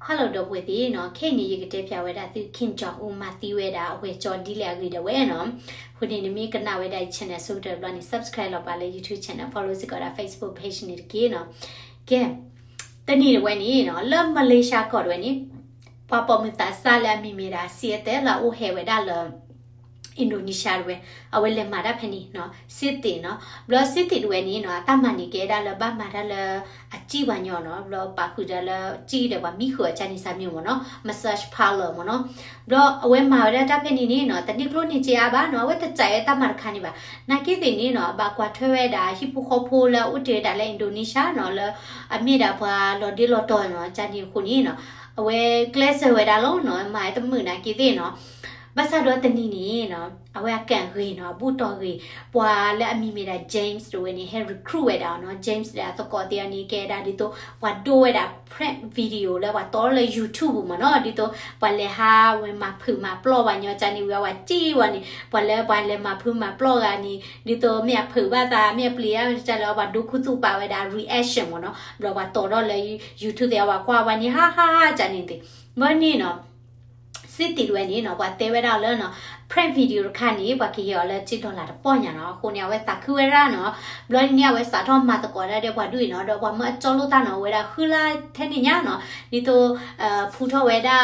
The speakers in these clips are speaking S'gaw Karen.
Hello ဒီပုၢ်ဝဲၢ်သ့ၣ်နီၤ, ခဲအံၤန့ၣ် ယကတဲဖျါဝဲဒၣ်သု Kim Jong Un မၤသံဝဲဒၣ်အဝဲၢ်ကၠီဒ်လဲၣ်အဂ့ၢ်ဒၣ်ဝဲနီၤ. အဃိန့ၣ် နမ့ၢ်ကနၣ်ဝဲဒၣ်ယ channel ဆိကတၢၢ်တဘျီန့ၣ် subscribe လီၤပာ်လၢ YouTube channel, follow စ့ၢ်ကီးဒၣ် Facebook page န့ၣ်တက့ၢ်နီၤ. ကဲ, တနံၤတဝဲန့ၣ်နီၤ, လၢ Malaysia ကီၢ်တဝဲန့ၣ် ပှၤပိာ်မုၣ်သးစၢ်လၢအမံၤမ့ၢ်ဒၣ် Siti လၢအအိၣ်ဟဲဝဲဒၣ်လၢ Indonesia တဝဲ, အဝဲလဲၤမၤတၢ်ဖဲန့ၣ်နီၤ, Siti နီၤ. ဘျီ Siti တဝဲန့ၣ်နီၤ, အတၢ်မၤန့ၣ်ကဲဒၣ်လၢဘၣ်မၤတၢ်လၢအစံၣ်ပှၤညီနီၤ, ဘျီပာ်ဃုာ်ဒီးလၢစံၣ်ဒီးပှၤမံဃုာ်အီၤကန့ၣ် စၢ်မံၤမ့ၢ်နီၤ, massage parlor မ့ၢ်နီၤ. ဘျီအဝဲမၤဝဲဒၣ်တၢ်ဖဲန့ၣ်န့ၣ်နီၤ, တန့ၢ်ကျိၣ်န့ၢ်စ့အါဘၣ်နီၤ, အဝဲတစးဝဲတၢ်မၤတခါန့ၣ်ဘၣ်. နာ်က့သ့ၣ်န့ၣ်နီၤ, အဘၣ်ကွၢ်ထွဲဝဲဒၣ်ဟံၣ်ဖိဃီဖိလၢအအိၣ်တ့ၢ်ဝဲဒၣ်လၢ Indonesia နီၤ, လၢအမ့ၢ်ဒၣ်ပှၤလီၤဒ့လီၤတီၤနီၤ, ကန့ၣ်အဃိန့ၣ်နီၤ, အဝဲကျဲးစၢးဝဲဒၣ်လီၤနီၤ, မၤတမုာ်နာ်က့သ့ၣ်နီၤ. ဘၣ်ဆၣ်ဒီးတနံၤန့ၣ်နီၤ, အဝဲအကၣ်ဂ့ၤနီၤ, အဘူၣ်တီၢ်ဂ့ၤ, ပှၤလၢအမံၤမ့ၢ်ဒၣ် James တဝဲန့ၣ် ဟဲ recruit ဝဲဒၣ်နီၤ. James ဒီးအသကိးသ့ၣ်အီၤန့ၣ် ကဲဒၣ်ဒ်သိး ပှၤဒိဝဲဒၣ် prank video လၢပှၤတီလၢ YouTube မ့ၢ်နီၤ, ဒ်သိးပှၤလဲၤဟးဝဲမၤဖုးမၤပျီၢ်ပှၤညီကန့ၣ်ဝံၤ အဝဲစံၣ်ဝဲန့ၣ်, ပှၤလၢပှၤလဲၤမၤဖုးမၤပျီၢ်ဂၤန့ၣ် ဒ်သိးမ့ၢ်အဖုးဘၣ်သး မ့ၢ်အပျံၤအါကလဲၣ် ပှၤဒိခူသူၣ်ပာ်ဝဲဒၣ် reaction မ့ၢ်နီၤ. ဘျီပှၤတီဒီးလၢ YouTube သ့ၣ် ပှၤကွၢ်ဝဲန့ၣ် ဟါဟါဟါကန့ၣ်သ့ၣ်. ဘၣ်န့ၣ်နီၤ Siti တဝဲန့ၣ်နီၤ, ပှၤတဲဝဲဒၣ်လၢနီၤ, prank video တခါန့ၣ် ပှၤကဟ့ၣ်အီၤလၢစ့ dollar တပီၢ်ညါနီၤ. အဃိန့ၣ် အဝဲသးခုဝဲဒၣ်နီၤ. ဘျီန့ၣ် အဝဲစးထီၣ်မၤသကိးဒၣ်ဒီးပှၤဒ်အံၤနီၤ, ဒီးပှၤမၢအကၠီလိာ်သးနီၤ အိၣ်ဝဲဒၣ်ဃုလါထဲန့ၣ်ညါနီၤ, ဒ်သိး ဖူထီၣ်ဝဲဒၣ်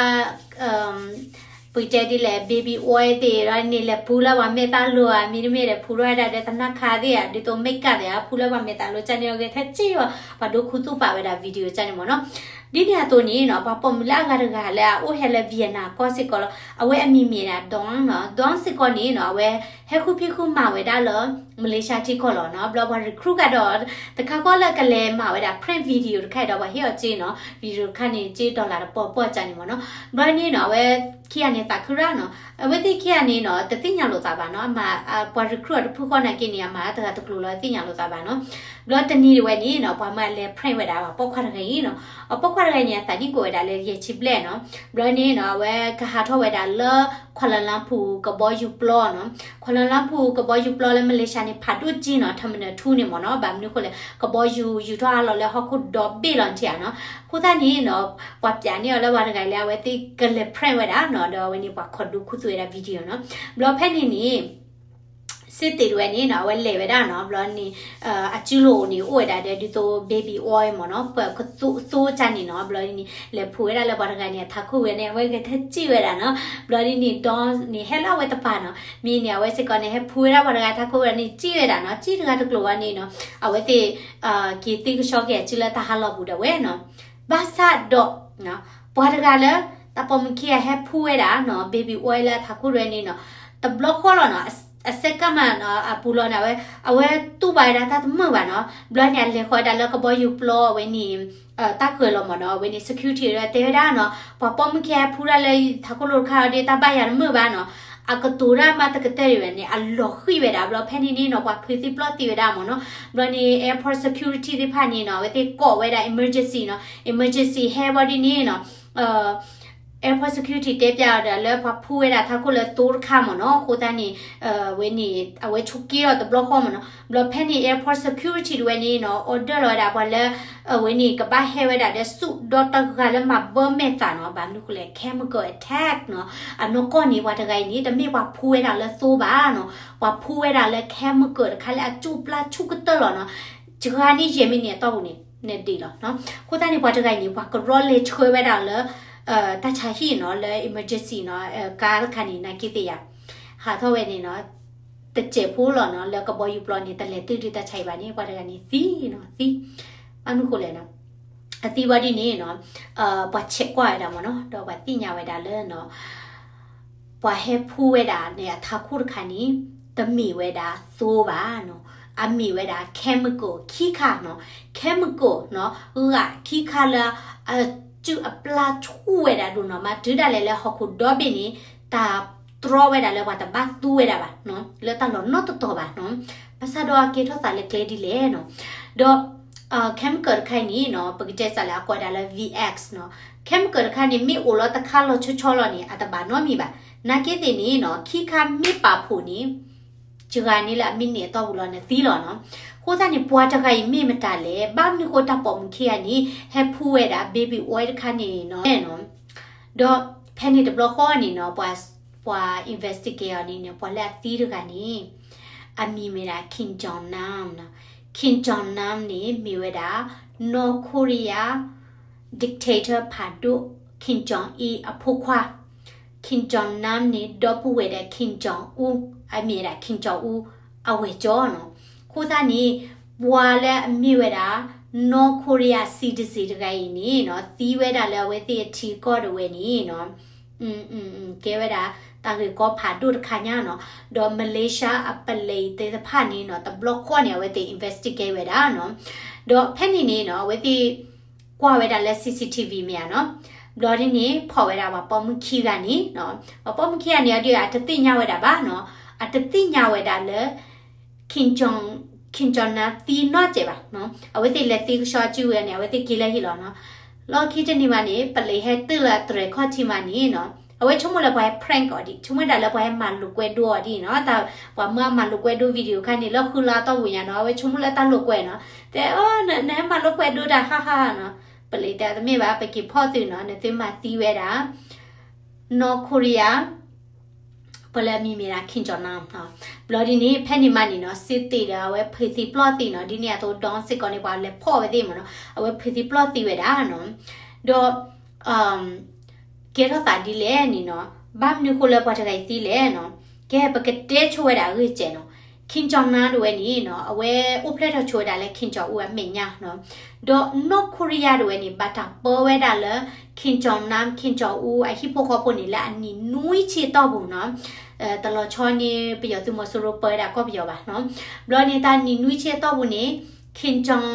ပတဲဒ်လဲၣ် baby oil သ့ၣ်ဒီးန့ၣ် လဲၤဖူလၢပှၤမဲာ်သၣ်လိၤဧါ, မ့တမ့ၢ်ဒီး ဖူထီၣ်ဝဲဒၣ်ဒီးသနၢ်ခါသ့ၣ်ဧါ, ဒ်သိး makeup သ့ၣ်ဧါ, ဖူလၢပှၤမဲာ်သၣ်လိၤကန့ၣ် အဂဲၤထဲစံၣ်ဝဲ, ပှၤဒိခူသူၣ်ပာ်ဝဲဒၣ် video ကန့ၣ်မ့ၢ်နီၤ. ဒ်န့ၣ်အသိးန့ၣ်နီၤ, ပှၤပိာ်မုၣ်လၢအဂၤတဂၤလၢအအိၣ်ဟဲလၢ Vietnam ကီၢ်စ့ၢ်ကီးလီၤ. အဝဲအမံၤမ့ၢ်ဒၣ် Dawn နီၤ. Dawn စ့ၢ်ကီးန့ၣ်နီၤ, အဝဲဟဲဃုဖံးဃုမၤဝဲဒၣ်လၢ Malaysia ထံကီၢ်လီၤနီၤ. ဘျီပှၤ recruit ကဒီး တခါဃီလၢကလဲၤမၤဝဲဒၣ် prank video တခါအံၤဒီး ပှၤဟ့ၣ်အီၤစ့နီၤ, video တခါန့ၣ် စ့ dollar တပီၢ်ပီၢ်ကန့ၣ်မ့ၢ်နီၤ. ဘျီန့ၣ်နီၤ, အဝဲခံဂၤန့ၣ်သးခုရၣ်နီၤ. အဝဲသ့ၣ်ခံဂၤန့ၣ်နီၤ, တသ့ၣ်ညါလိာ်သးဘၣ်နီၤ. အမၤ ပှၤ recruit အီၤတဖုဃီနာ်က့န့ၣ် အမၤတဂၤတကျိၤလီၤ တသ့ၣ်ညါလိာ်သးဘၣ်နီၤ. ဘျီတနံၤတဝဲန့ၣ်နီၤ, ပှၤမၢအလဲၤ prank ဝဲဒၣ် ပှၤပိာ်ခွါတဂၤအံၤနီၤ. အပိာ်ခွါတဂၤန့ၣ် အသးနံၣ်ကိးဝဲဒၣ်လၢယဲၢ်ဆံဘျဲၣ်နီၤ. ဘျီန့ၣ်နီၤ, အဝဲကဟးထီၣ်ဝဲဒၣ်လၢ Kuala Lumpur ကဘီယူၤပျီနီၤ. Kuala Lumpur ကဘီယူၤပျီလၢ Malaysia န့ၣ် ဖးဒိၣ်က့နီၤ, Terminal two န့ၣ်မ့ၢ်နီၤ. ဘၣ်မနုၤအဃိလဲၣ်, ကဘီယူၤယူၤထီၣ်အါလီၤလၢဟီၣ်ခိၣ်ဒီဘ့ၣ်လီၤထံဧါနီၤ. အဃိသတးန့ၣ်နီၤ, ပှၤပျးန့ၢ်အီၤလၢပှၤတဂၤလၢအဝဲသ့ၣ်ကလဲၤ prank ဝဲဒၣ်နီၤ, ဒီးအဝဲန့ၣ်ပှၤခိးဒိခူသူၣ်ဝဲဒၣ် video နီၤ. ဘျီဖဲန့ၣ်န့ၣ် Siti တဝဲန့ၣ်နီၤ, အဝဲလဲၤဝဲဒၣ်နီၤ, ဘျီန့ၣ် အစုလိၤအိၣ်န့ၣ် အိၣ်ဝဲဒၣ်ဒီးဒ်သိး baby oil မ့ၢ်နီၤ, ပှၤကသိသိကန့ၣ်နီၤ. ဘျီဒ်န့ၣ် လဲၤဖူဝဲဒၣ်လၢပှၤတဂၤန့ၣ် အထးခိၣ်ဝဲန့ၣ် အဝဲဂဲၤထဲစံၣ်ဝဲဒၣ်နီၤ. ဘျီဒ်န့ၣ် Dawn န့ၣ် ဟဲလၢအဝဲတပၤနီၤ, မ့ၢ်န့ၣ် အဝဲစ့ၢ်ကီးန့ၣ် ဟဲဖူဝဲဒၣ်ပှၤတဂၤထးခိၣ်ဝဲန့ၣ် စံၣ်ဝဲဒၣ်နီၤ. စံၣ်တဂၤတကျိၤဝဲန့ၣ်နီၤ, အဝဲသ့ၣ် က့ၤသ့ကဆှီက့ၤအစုလၢတၢ်ဟးလီၢ်ပူၤဒၣ်ဝဲနီၤ. ဘၣ်ဆၣ်ဒီး ပှၤတဂၤလၢ တၢ်ပိာ်မုၣ်ခံဂၤဟဲဖူဝဲဒၣ်နီၤ, baby oil လၢအထးခိၣ်တဝဲန့ၣ်နီၤ, တဘျီဃီလီၤနီၤ, အစဲကမၣ်နီၤ အပူၤလီၤန့ၣ် အဝဲ အဝဲတူၢ်ဘၣ်ဝဲဒၣ်တၢ်တမုာ်ဘၣ်နီၤ. ဘျီန့ၣ် အလဲၤဃီဒၣ်လၢကဘီယူၤပျီဝဲန့ၣ် တၢ်ဃၢၤလီၤမ့ၢ်နီၤ, အဝဲန့ၣ် security တဲဝဲဒၣ်နီၤ, ပှၤပိာ်မုၣ်ခံဂၤဟဲဖူတၢ်လၢထးခိၣ်လိၤတခါအံၤဒီး တၢ်ဘၣ်ယၤတမုာ်ဘၣ်နီၤ, အကတိၤတၢ်မးတကတၢၢ်ဒံးဝဲန့ၣ် အလီၤဃံၤဝဲဒၣ်. ဘျီဖဲန့ၣ်န့ၣ်နီၤ, ပှၤဖုးသံပျီၢ်သံဝဲဒၣ်မ့ၢ်နီၤ. ဘျီန့ၣ် airport security သ့ၣ်တဖၣ်န့ၣ်နီၤ, အဝဲသ့ၣ်ကိးဝဲဒၣ် emergency နီၤ, emergency ဟဲဘျီဒ်န့ၣ်နီၤ, airport security တဲပျးအီၤဒီးလၢပှၤဖူဝဲဒၣ်ထးခိၣ်လၢသိတခါမ့ၢ်နီၤ. အဃိသတးန့ၣ် ဝဲန့ၣ် အဝဲဆိးက့အီၤတဘျီဃီမ့ၢ်နီၤ. ဘျီဖဲန့ၣ် airport security တဝဲန့ၣ်နီၤ, order လီၤဝဲဒၣ်ပှၤလၢ အဝဲန့ၣ် ကဘၣ်ဟဲဝဲဒၣ်ဒီးဆူၣ်ဒီတဂၤလၢမၤဘၢမဲာ်သးနီၤ, ဘၣ်မနုၤဃိလဲၣ် chemical attack နီၤ. အနီၢ်ကီၢ်န့ၣ် ပှၤတဂၤအံၤန့ၣ် တမ့ၢ်ပှၤဖူဝဲဒၣ်လၢသိဘၣ်နီၤ, ပှၤဖူဝဲဒၣ်လၢ chemical တခါလၢအစူၣ်ပျၢ်ဆူၣ်ကတၢၢ်လီၤနီၤ. စှၤန့ၢ်ယဲၢ်မံးနံးအတီၢ်ပူၤန့ၣ် နဒံးလီၤနီၤ. အဃိသတးန့ၣ် ပှၤတဂၤအံၤန့ၣ် ပှၤကရီလဲၤဆှၢဝဲဒၣ်လၢ တၢ်ဆါဟံၣ်နီၤ, လၢ emergency နီၤ, ကါတခါန့ၣ် နာ်က့သ့ၣ်ယၤ ဟးထီၣ်ဝဲန့ၣ်နီၤ, တစဲးဖိလီၤနီၤ, လၢကဘီယူၤပျီန့ၣ် တလဲၤတုၤဒ်တၢ်ဆါဟံၣ်ဘၣ်န့ၣ် ပှၤတဂၤန့ၣ်သံနီၤ, သံ. ဘၣ်မနုၤဃိလဲၣ်နီၤ, အသံဘၣ်ဒ်န့ၣ်နီၤ, ပှၤဆဲးကွၢ်ဝဲဒၣ်မ့ၢ်နီၤ, ဒီးပှၤသ့ၣ်ညါဝဲဒၣ်လၢနီၤ, ပှၤဟဲဖူဝဲဒၣ်န့ၣ် အထးခိၣ်တခါန့ၣ် တမ့ၢ်ဝဲဒၣ်သိဘၣ်နီၤ, အမ့ၢ်ဝဲဒၣ် chemical ခံခါနီၤ, chemical နီၤ, ဂာ်ခံခါလၢ အစူၣ်အပျၢ်ဆူၣ်ဝဲဒၣ်ဒိၣ်နီၤမး, တုၤဒၣ်လဲာ်လၢဟီၣ်ခိၣ်ဒီဘ့ၣ်န့ၣ် တၢ်တြီဝဲဒၣ်လၢပှၤတဘၣ်သူဝဲဒၣ်ဘၣ်နီၤ, လၢတၢ်လီၢ်နီတတီၤဘၣ်နီၤ. ဘၣ်ဆၣ်ဒီးအကဲထီၣ်သးလၢကျဲဒ်လဲၣ်နီၤ, ဒီး chemical တခါအံၤန့ၣ်နီၤ, ပကတဲစးလၢအကိးဒၣ်လၢ V X နီၤ. chemical တခါန့ၣ် မ့ၢ်အိၣ်လီၤတခါလီၤဆီဆီလီၤန့ၣ် အတဘၣ်နီတမံၤဘၣ်. နာ်က့သ့ၣ်န့ၣ်နီၤ, ခံခါမ့ၢ်ပာ်ဖှိၣ်န့ၣ် စှၤန့ၣ်လၢအမံးနံးအတီၢ်ပူၤလီၤန့ၣ်သံလီၤနီၤ. အဃိသတးန့ၣ် ပှၤတဂၤအံၤမ့ၢ်မတၤလဲၣ်, ဘၣ်မနုၤဃိတၢ်ပိာ်မုၣ်ခံဂၤန့ၣ် ဟဲဖှူဝဲဒၣ် baby oil တခါန့ၣ်နီၤ. ဒီးဖဲန့ၣ်တဘျီဃီန့ၣ်နီၤ ပှၤ investigate အီၤန့ၣ်နီၤ ပှၤလၢအသံတဂၤန့ၣ် အမံၤမ့ၢ်ဒၣ် Kim Jong Nam နီၤ. Kim Jong Nam န့ၣ် မ့ၢ်ဝဲဒၣ် နီၢ်ခိရံယါ dictator ဖးဒိၣ် Kim Jong Il အဖိခွါ. Kim Jong Nam န့ၣ် ဒီပုၢ်ဝဲၢ်ဒီး Kim Jong Un, အမ့ၢ်ဝဲဒၣ် Kim Jong Un အဝဲၢ်ကၠီနီၤ. အဃိသတးန့ၣ် ပှၤလၢအမ့ၢ်ဝဲဒၣ် နီၢ်ခိရံယါ citizen တဂၤအံၤန့ၣ်နီၤ သံဝဲဒၣ်လၢအဝဲသ့ၣ်အထံကီၢ်ဒၣ်ဝဲန့ၣ်နီၤ ကဲဝဲဒၣ် တၢ်ဂ့ၢ်ကီဖးဒိၣ်တခါညါနီၤ. ဒီး Malaysia အပလံးသ့ၣ်တဖၣ်န့ၣ်နီၤ တဘျီဃီန့ၣ် အဝဲသ့ၣ် investigate ဝဲဒၣ်နီၤ. ဒီးဖဲန့ၣ်န့ၣ်နီၤ အဝဲသ့ၣ်ကွၢ်ဝဲဒၣ်လၢ C C T V မ့ၢ်ဧါနီၤ. ဘျီဒ်န့ၣ် ဖီၣ်ဝဲဒၣ်ပှၤပိာ်မုၣ်ခံဂၤန့ၣ်နီၤ. ပှၤပိာ်မုၣ်ခံဂၤန့ၣ် အဒုးအတသ့ၣ်ညါဝဲဒၣ်ဘၣ်နီၤ. အတသ့ၣ်ညါဝဲဒၣ်လၢ Kim Jong, Kim Jong Nam သံနီတစဲးဘၣ်နီၤ. အဝဲသ့ၣ်လဲၤသံကဆှီအစုဝဲန့ၣ် အဝဲသ့ၣ်က့ၤလၢဟံၣ်လီၤနီၤ. လီၢ်ခံတနံၤမးန့ၣ် ပလံးဟဲတုၤလၢအတြဲၤခီၣ်ထံးမးန့ၣ်နီၤ အဝဲဆိကမိၣ်လၢပှၤဟဲ prank အီၤဒံး, ဆိကမိၣ်ဒၣ်လၢပှၤဟဲမၤလိာ်ကွဲဒိအီၤဒံးနီၤ. တၢ်ပှၤမၢအမၤလိာ်ကွဲဒိ video ခါန့ၣ် လၢဃုလါတီၢ်ပူၤညါနီၤ အဝဲဆိကမိၣ်လၢတၢ်လိာ်ကွဲနီၤ. တဲအီၤ နဟဲမၤလိာ်ကွဲဒိတၢ် ဟါဟါနီၤ. ပလံးတဲတမ့ၢ်ဘၣ် ပက့ၤဖီၣ်သုနီၤ နသုမၤသံဝဲဒၣ် နီၢ်ခိရံယါ ပှၤလၢအမံၤမ့ၢ်ဒၣ် Kim Jong Nam နီၤ. ဘျီဒ်န့ၣ် ဖဲန့ၣ်မးန့ၣ်နီၤ စ့သ့ၣ်ဒီးအဝဲဖုးသံပျီၢ်သံနီၤ. ဒ်န့ၣ်အသိး Don စ့ၢ်ကီးန့ၣ် ပှၤလဲၤဖီၣ်ဝဲသ့ၣ်မးနီၤ အဝဲဖုးသံပျီၢ်သံဝဲဒၣ်နီၤ. ဒီး ကဲထီၣ်သးဒ်လဲၣ်န့ၣ်နီၤ ဘၣ်မနုၤဃိလၢပှၤတဂၤအံၤသံလဲၣ်နီၤ. ကဲ ပကတဲဆိဝဲဒၣ်အဂ့ၢ်စဲးနီၤ. Kim Jong Nam တဝဲန့ၣ်နီၤ အဝဲအိၣ်ဖျဲၣ်ထီၣ်ဆိဝဲဒၣ်လၢ Kim Jong Un အမဲာ်ညါနီၤ. ဒီးနီၢ်ခိရံယါတဝဲန့ၣ် ဘၣ်တၢ်ပၢဝဲဒၣ်လၢ Kim Jong Nam, Kim Jong Un အဟံၣ်ဖိဃီဖိန့ၣ် လၢအနံၣ်နွံဆံအတီၢ်ပူၤနီၤ. တလီၤဆီန့ၣ် ပယီၤသုးမီၤစိရိၤပၢဝဲဒၣ်ကီၢ်ပယီၤဘၣ်နီၤ. ဘျီန့ၣ် တၢ်နံၣ်နွံဆံအတီၢ်ပူၤန့ၣ် Kim Jong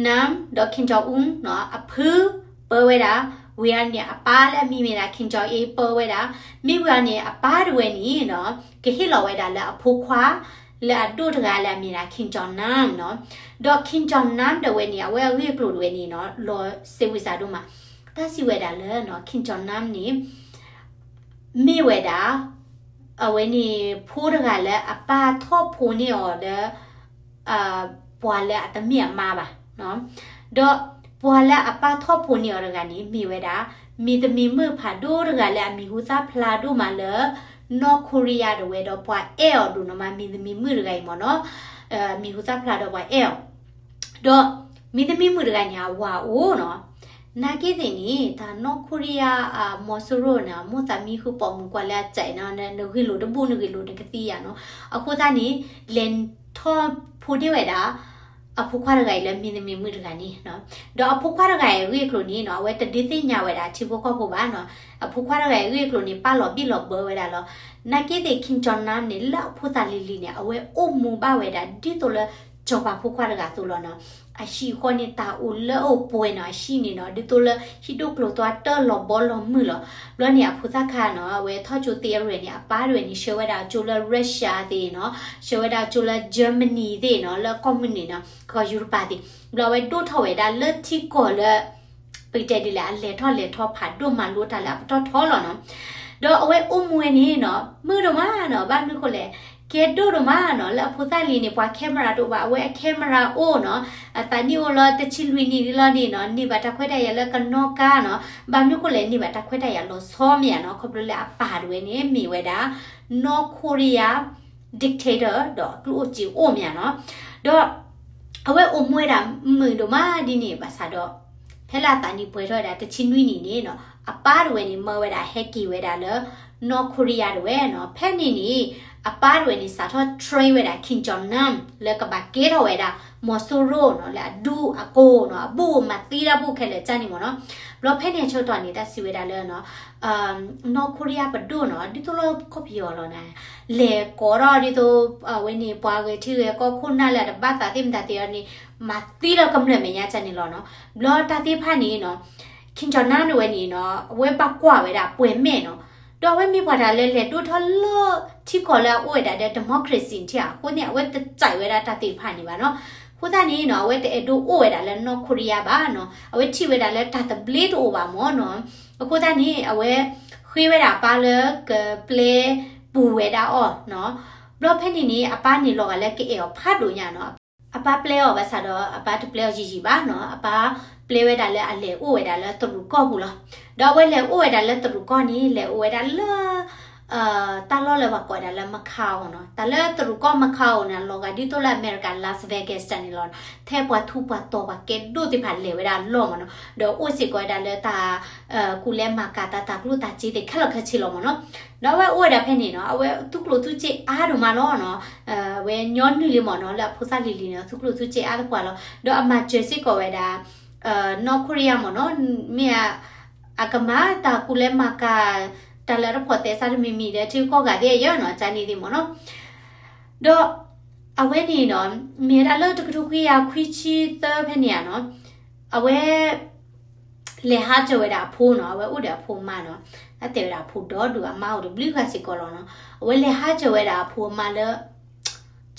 Nam ဒီး Kim Jong Un နီၤ အဖုပၢဝဲဒၣ်, ဝံၤအန့ၣ် အပၢ်လၢအမံၤမ့ၢ်ဒၣ် Kim Jong Il ပၢဝဲဒၣ်, မ့ၢ်ဝံၤအန့ၣ် အပၢ်တဝဲန့ၣ်နီၤ ကဟ့ၣ်လီၤဝဲဒၣ်လၢအဖိခွါ လၢအဒိၣ်တဂၤလၢအမံၤဒၣ် Kim Jong Nam နီၤ. ဒီး Kim Jong Nam တဝဲန့ၣ် အဝဲအဂ့ၢ်အကျိၤတဝဲန့ၣ်နီၤ လီၤစ့ဝံစးဒိၣ်မး. တၢ်စံးဝဲဒၣ်လၢ Kim Jong Nam န့ၣ် မ့ၢ်ဝဲဒၣ် အဝဲန့ၣ် ဖိတဂၤလၢအပၢ်ထီၣ်ဖိန့ၢ်အီၤလၢ ပှၤလၢအတမ့ၢ်အမါဘၣ်. ဒီးပှၤလၢအပၢ်ထီၣ်ဖိန့ၢ်အီၤတဂၤန့ၣ် မ့ၢ်ဝဲဒၣ် မံၤသမံၤမုၣ်ဖးဒိၣ်တဂၤလၢအမံၤဟူသၣ်ဖျါဒိၣ်မးလၢ နီၢ်ခိရံယါတဝဲဒီးပှၤအဲၣ်အီၤဒိၣ်နီၤမး မံၤသမံၤမုၣ်တဂၤအံၤမ့ၢ်နီၤ. မံၤဟူသၣ်ဖျါဒီးပှၤအဲၣ်အီၤ ဒီးမံၤသမံၤမုၣ်တဂၤန့ၣ် အဝၤအိၣ်နီၤ. နာ်က့သ့ၣ်န့ၣ် တၢ်နီၢ်ခိရံယါ မီၤစိရိၤန့ၣ် မိၢ်သးမံဃုာ်ပိာ်မုၣ်ကွၢ်လၢအစဲးနီၤ နဂ့ၢ်လိာ်တဘူၣ် နဂ့ၢ်လိာ်နကသံယၤနီၤ. အဃိသတးန့ၣ် လဲၤထီၣ်ဖိန့ၢ်ဝဲဒၣ် အဖိခွါတဂၤအံၤလၢမံၤသမံၤမုၣ်တဂၤန့ၣ်နီၤ. ဒီးအဖိခွါတဂၤအံၤအဂ့ၢ်အကျိၤန့ၣ်နီၤ အဝဲတဒုးသ့ၣ်ညါဝဲဒၣ်ထံဖိကီၢ်ဖိဘၣ်နီၤ. အဖိခွါတဂၤအံၤအဂ့ၢ်အကျိၤန့ၣ် ပာ်လီၤဘံၣ်လီၤဘၢဝဲဒၣ်လီၤ. နာ်က့သ့ၣ် Kim Jong Nam န့ၣ် လၢအဖိသၣ်လံၤလံၤန့ၣ် အဝဲအိၣ်မူဘၣ်ဝဲဒၣ်ဒ်သိးလၢ စီၤပၤဖိခွါတဂၤအသိးလီၤနီၤ. အဟံၣ်အဃီန့ၣ် တၢ်အိၣ်လၢအိၣ်ပှဲၤနီၤ အဟံၣ်န့ၣ်နီၤ ဒ်သိးလၢဟံၣ်ဒိၣ်ကျိၤသွါတၢၢ်လီၤဘီလီၤမုၢ်လီၤ. ဘျီန့ၣ် အဖိသၣ်ခါနီၤ အဝဲထီၣ်ကၠိသ့အရ့ၣ်န့ၣ် အပၢ်တဝဲန့ၣ် ဆှၢဝဲဒၣ်ကၠိလၢ Russia သ့ၣ်နီၤ ဆှၢဝဲဒၣ်ကၠိလၢ Germany သ့ၣ်နီၤ လၢကီၢ်မုၢ်နုာ်နီၤ ကီၢ်ယူရပၤသ့ၣ်. ဘျီအဝဲဒိၣ်ထီၣ်ဝဲဒၣ်လၢထံကီၢ်လၢ ပကတဲဒ်လဲၣ် အလဲၤထီၣ်လဲၤထီဖးဒိၣ်မၤလိတၢ်လၢအပတီၢ်ထီလီၤနီၤ. ဒီးအဝဲအိၣ်မူဝဲန့ၣ်နီၤ မုာ်ဒိၣ်မးနီၤ ဘၣ်မနုၤဃိလဲၣ် ကဲဒိၣ်ဒိၣ်မးနီၤ လၢအဖိသၣ်လံၤန့ၣ် ပှၤ camera တအိၣ်ဘၣ် အဝဲအ camera အိၣ်နီၤ အသးနံၣ်အိၣ်လီၤတဆံလွံၢ်နံၣ်ဒ်လီၤန့ၣ်နီၤ န့ၢ်ဘၣ်တၢ်ခွဲးတၢ်ယာ်လၢကနီၣ်ကါနီၤ ဘၣ်မနုၤဃိလဲၣ် န့ၢ်ဘၣ်တၢ်ခွဲးတၢ်ယာ်လီၤဆီမ့ၢ်ဧါနီၤ ခီဖျိလၢအပၢ်တဝဲန့ၣ် မ့ၢ်ဝဲဒၣ် နီၢ်ခိရံယါ dictator ဒီးအကျိၣ်အိၣ်စ့အိၣ်မ့ၢ်ဧါနီၤ ဒီး အဝဲအိၣ်မူဝဲဒၣ်မုာ်ဒိၣ်မးဒ်န့ၣ်ဘၣ်ဆၣ်ဒီး ဖဲလၢအသးနံၣ်ပှဲၤထီၣ်ဝဲဒၣ်တဆံနွံနံၣ်န့ၣ်နီၤ အပၢ်တဝဲန့ၣ် မၢဝဲဒၣ်ဟဲက့ၤဝဲဒၣ်လၢ နီၢ်ခိရံယါတဝဲနီၤ ဖဲန့ၣ်န့ၣ် အပၢ်တဝဲန့ၣ် စးထီၣ် train ဝဲဒၣ် Kim Jong Nam လၢကဘၣ်ကဲထီၣ်ဝဲဒၣ် မီၤစိရိၤနီၤ လၢအဒူအကိၢ်နီၤ အဘူၣ်မၤသံတၢ်ဘူၣ်ခဲလၢာ်ကၢ်န့ၣ်မ့ၢ်နီၤ ဘျီဖဲန့ၣ်အဆၢကတီၢ်န့ၣ် တၢ်စံးဝဲဒၣ်လၢ နီၢ်ခိရံယါပဒိၣ်နီၤ ဒ်သိးလၢကီၢ်ပယီၤလီၤနီၤ လဲၤကိးထီၣ်ဒ်သိး အဝဲန့ၣ် ပှၤဂဲၤထံဂဲၤကီၢ်ခိၣ်နၢ်လၢအတဘၣ်သးသ့ၣ်မတၤသ့ၣ်အီၤန့ၣ် မၤသံလၢကမျၢၢ်မဲာ်ညါကၢ်န့ၣ်လီၤနီၤ ဘျီတၢ်သ့ၣ်တဖၣ်န့ၣ်နီၤ Kim Jong Nam တဝဲန့ၣ်နီၤ အဝဲဘၣ်ကွၢ်ဝဲဒၣ်ပှဲၤမဲာ်နီၤ ဒီးအဝဲမ့ၢ်ပှၤတၢ်လၢလဲၤဒိၣ်ထီၣ်လၢထံကီၢ်လၢအအိၣ်ဝဲဒၣ်ဒီး democracy ထံၣ်ဧါ အဃိန့ၣ် အဝဲတကြိုက်ဝဲဒၣ်တၢ်သ့ၣ်တဖၣ်န့ၣ်ဘၣ်နီၤ အဃိသတးန့ၣ်နီၤ အဝဲတအဲၣ်ဒိးအိၣ်ဝဲဒၣ်လၢနီၢ်ခိရံယါဘၣ်နီၤ အဝဲထံၣ်ဝဲဒၣ်လၢတၢ်သဘျ့တအိၣ်ဘၣ်မ့ၢ်နီၤ အဃိသတးန့ၣ် အဝဲဃ့ဝဲဒၣ်အပၢ်လၢကပျဲပူၤဝဲဒၣ်အီၤနီၤ ဘျီဖဲန့ၣ်န့ၣ် အပၢ်န့ၣ်လီၤဂာ်လၢကအဲၣ်အီၤဖးဒိၣ်ညါနီၤ. အပၢ်ပျဲအီၤဘၣ်ဆၣ်ဒီး အပၢ်တပျဲအီၤယံာ်ယံာ်ဘၣ်နီၤ. အပၢ်ပျဲဝဲဒၣ်လၢအလဲၤအိၣ်ဝဲဒၣ်လၢတရူးကီၢ်ပူၤလီၤ. ဒီးအဝဲလဲၤအိၣ်ဝဲဒၣ်လၢတရူးကီၢ်န့ၣ် လဲၤအိၣ်ဝဲဒၣ်လၢ တၢ်လီၢ်လၢပှၤကိးဒၣ်လၢ Macau နီၤ. တၢ်လၢတရူးကီၢ် Macau န့ၣ် လီၤဂာ်ဒ်သိးလၢအမဲရကၤ Las Vegas တၢ်န့ၣ်လီၤ. ထဲပှၤထူးပှၤတီၤပှၤကဲဒိၣ်သ့ၣ်တဖၣ်လဲၤဝဲဒၣ်အလီၢ်မ့ၢ်နီၤ. ဒီးအိၣ်စ့ၢ်ကီးဝဲဒၣ်လၢတၢ် ကူၣ်လဲၤမၤကၤတၢ် တၢ်ကျိၣ်တၢ်စ့သ့ၣ်ခဲလၢာ်ခဲဆ့လီၤမ့ၢ်နီၤ. ဒီးအဝဲအိၣ်ဝဲဒၣ်ဖဲန့ၣ်နီၤ အဝဲသူၣ်ကျိၣ်သူၣ်စ့အါဒိၣ်မးလီၤနီၤ. အဝဲညီနုၢ်လံမ့ၢ်နီၤ လၢအဖိသၣ်လံၤလံၤန့ၣ် သူၣ်ကျိၣ်သူၣ်စ့အါသပှၢ်လီၤ. ဒီးအမၤစၢၤစ့ၢ်ကီးဝဲဒၣ် နီၢ်ခိရံယါမ့ၢ်နီၤ မ့ၢ် အကမၤတၢ်ကူၣ်လဲၤမၤကၤ တၢ်လၢတဖိးသဲစးတမံၤမံၤဒီး ထံကီၢ်ဂၤသ့ၣ်ယဲနီၤ ကန့ၣ်သ့ၣ်မ့ၢ်နီၤ. ဒီးအဝဲန့ၣ်နီၤ မ့ၢ်ဝဲဒၣ်လၢတကထိခွံကယၤခွံဆံသၢဖဲန့ၣ်ဧါနီၤ အဝဲ လဲၤဟးစၢၤဝဲဒၣ်အဖိနီၤ အဝဲအိၣ်ဒီးအဖိအမါနီၤ အတဲဝဲဒၣ်အဖိဒီဒူၣ် အမါအိၣ်ဒီးဘျုးဂၤစ့ၢ်ကီးလီၤနီၤ. အဝဲလဲၤဟးစၢၤဝဲဒၣ်အဖိအမါလၢ